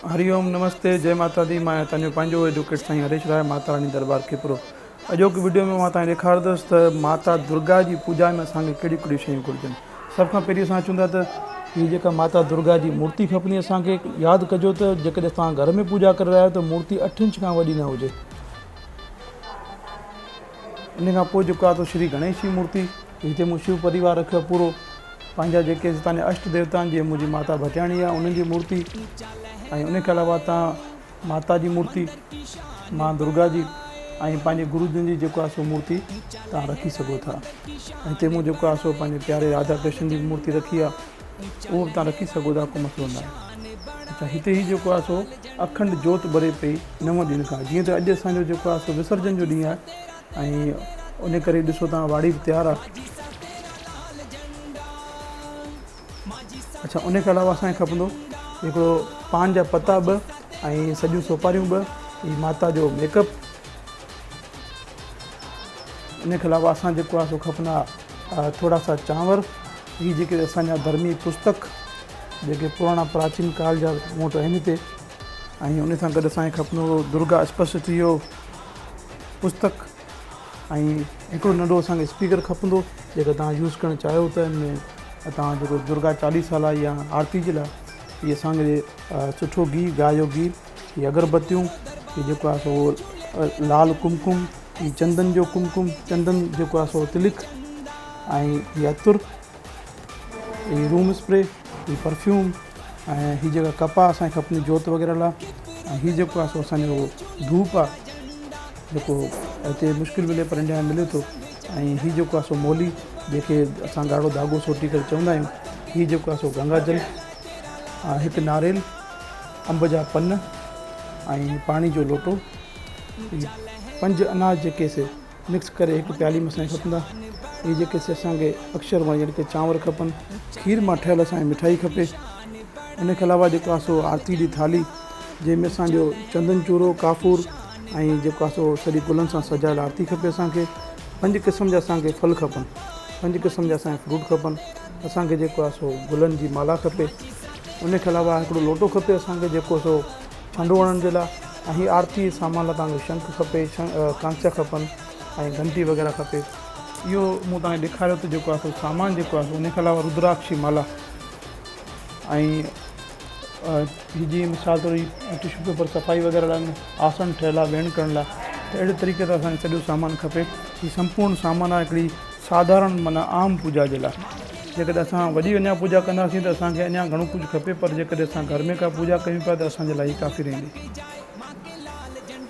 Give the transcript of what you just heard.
هري اوم نمستي جئي ماتا the مان آهيان توهان جو پنهنجو ايڊوڪيٽ سائين هريش راء ماتا راني دربار کپرو اڄوڪي وڊيو ۾ مان توهان کي ڏيکارندس ته ماتا درگا جي پوڄا ۾ اسان کي ڪهڙيون ڪهڙيون شيون گهرجن سڀ کان پهرين اسان اچون ٿا ته هي جيڪا ماتا درگا جي مورتي کپندي اسان کي ياد ڪجو ته جيڪڏهن توهان گهر ۾ پوڄا ڪري رهيا آهيو ته مورتي اٺ انچ کان وڏي نه هجي ان کان پوء جيڪو آهي سو شري گڻيش جي مورتي، هتي مون شو پريوار رکيو آهي پورو، پنهنجا جيڪي هتان جا اشٽ ديوتا آهن جيئن منهنجي ماتا ڀٽياڻي آهي انهن جي مورتي ۽ ان کان علاوه تان ماتا جي مورتي مان درگا جي ۽ پنهنجي گرو جن جي جيڪو آهي سو مورتي تان رکي سگهو ٿا. هتي مون جيڪو آهي سو پنهنجي پياري راڌا ڪرشن جي به مورتي رکي آهي اهو به تان رکي سگهو ٿا ڪو مسئلو ناهي. اڇا هتي هي جيڪو آهي سو اکنڊ جوت ٻري پئي نو ڏينهن کان جيئن ته اڄ اسان جو جيڪو آهي سو وسرجن جو ڏينهن آهي ۽ ان ڪري ڏسو تان واڙي به تيار آهي. اڇا ان کان علاوه اسان کي کپندو هڪڙو پان جا پتا ٻه ۽ سڄيون سوپاريون ٻه هي ماتا جو ميڪ اپ ان کان علاوه اسان جيڪو آهي سو کپندا ٿورا سا چانور هي جيڪي اسان جا ڌرمي پستڪ جيڪي پراڻا پراچين ڪال جا مون وٽ آهن هتي ۽ ان سان گڏ اسان کي کپندو هو درگا اسپشٽي جو پستڪ ۽ هڪڙو ننڍو اسان کي اسپيڪر کپندو جيڪو توهان يوز ڪرڻ چاهيو ته ان ۾ توهان جيڪو درگا چاليسا لاء يا آرتي جي لاء هي اسان کي سٺو گيهه گاء جو گيهه هي اگربتيون هي جيڪو آهي سو لال ڪمڪم هي چندن جو ڪمڪم چندن جيڪو آهي سو تلڪ ۽ هي عطر هي روم اسپري هي پرفيوم ۽ هي جيڪا ڪپا اسان کي کپندي جوت وغيره لاء ۽ هي جيڪو آهي سو اسان جو ڌوپ آهي جيڪو هتي مشڪل ملي پر انڊيا ۾ ملي ٿو ۽ هي جيڪو آهي سو مولي جنهن کي اسان ڳاڙهو ڌاڳو سوٽي ڪري چوندا آهيون هي جيڪو آهي سو گنگا جل هڪ ناريل انب جا پن ۽ پاڻي جو لوٽو هي پنج اناج جيڪي سي مڪس ڪري هڪ پيالي ۾ اسان کي کپندا. اهي جيڪي سي اسان کي اڪشر مان يعني ڪه چانور کپن. کير مان ٺهيل اسان کي مٺائي کپي. ان کان علاوه جيڪو آهي سو آرتي جي ٿالهي جنهن ۾ اسان جو چندن چورو، ڪافور ۽ جيڪو آهي سو سڄي گلن سان سجايل آرتي کپي اسان کي. پنج قسم جا اسان کي ڦل کپن. پنج قسم جا اسان کي فروٽ کپن. اسان کي جيڪو آهي سو گلن جي مالا کپي. ان کان علاوه هڪڙو لوٽو کپي اسان کي جيڪو سو ڇنڊو هڻڻ جي لاء ۽ هي آرتي جي سامان لاء توهان کي شنک کپي، ڪانچ کپن ۽ گهنٽي وغيره کپي. اهو مون توهان کي ڏيکاريو ته جيڪو آهي سو سامان جيڪو آهي سو ان کان علاوه ردراڪش جي مالا ۽ هي جيئن مثال طور هي ٽشو پيپر صفائي وغيره لاء آسن ٺهيل آهي ويهڻ ڪرڻ لاء ته اهڙي طريقي سان اسان کي سڄو سامان کپي. هي سمپورڻ سامان آهي هڪڙي ساڌارڻ معنيٰ عام پوڄا جي لاء. جيڪڏهن اسان وڏي اڃا پوڄا ڪنداسين ته اسان کي اڃا گهڻو ڪجهه کپي پر جيڪڏهن اسان گهر ۾ ڪا پوڄا ڪيون پيا ته اسان جي لاء هي ڪافي رهندي.